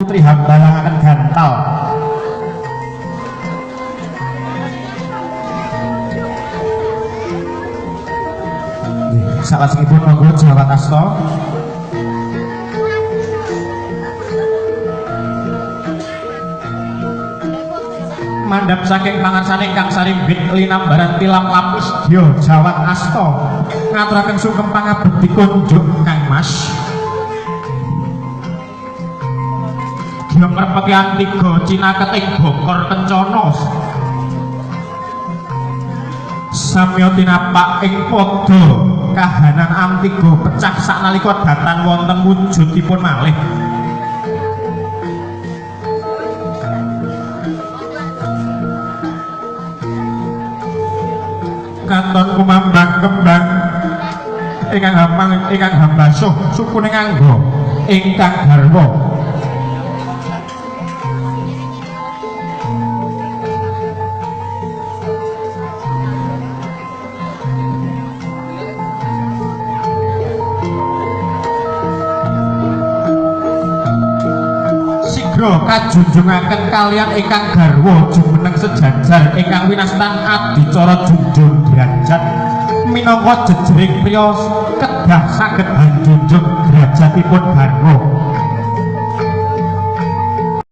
Putri hambalangaken gantal. Salajengipun monggo Jawat Asta. Mandhap saking pangarsane ingkang sarimbit linambaran tilam lapis dya Jawat Asta ngaturaken sungkem pangabekti kunjuk Kang Mas. Dya mrepeki antiga cinaket ing bokor kencana. Samya tinapak ing padha kahanan antiga pecah saknalika datan wonten wujudipun malih. Katon kumambang kembang ingkang hamang ingkang hambasuh sukune nganggo ingkang garwa. Sigra kajunjungaken kalian ingkang garwa jumeneng sejajar ingkang winastan adicara junjung derajat minangka jejering priya kedah saged hanjunjung derajatipun garwa.